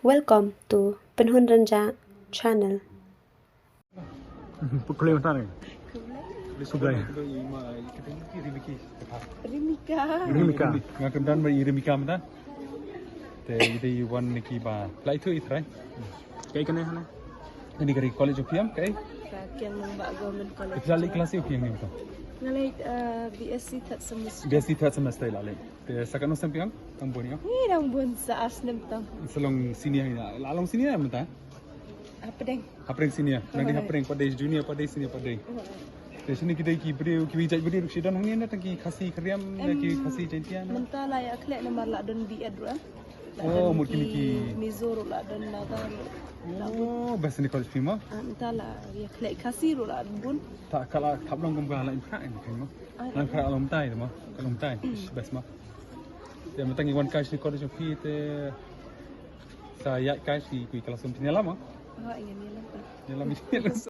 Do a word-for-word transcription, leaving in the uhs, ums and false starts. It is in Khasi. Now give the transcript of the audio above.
Welcome to Pynhun Rynjah channel. Pukul lima tadi. Sebelah. Rimika. Rimika. Nga kyndan ba i Rimika mynta. Te i dei wan niki ba. Lai tu i trai. Kai kane hana. Ini kari College of P M kai. Ka kiang nang ba Government College. Ipsali kelas u kiang ni to. Ngalai uh, B S C third semester. B S C third semester lalai. Te sakat no sempiang tang bun ya. Ni dang bun sa as nem tang. Salong senior ina. Lalong senior mynta. Hapdeng. Hapdeng senior. Nang di hapdeng pat dei junior pat dei senior pat dei. Te sini kita ki briew ki wijat briew ki don hangne na tang ki Khasi Khriam na ki Khasi Jaintia na. Mynta la ya khlek namar la don B Ed ruh. Oh, mut kini ki Mizo ruh la don Naga ruh. Oh, best ni college pima. Mynta la ya khlek Khasi ruh la bun. Ta kala thap long kum ka la im khra im khra ma. Lang khra long tai ma. Ka long tai. Best ma. Te mynta ngi wan kai sini college of P te sa ya kai sini kui kelas kum ni lama. Oh, iya ni lama. Ni lama.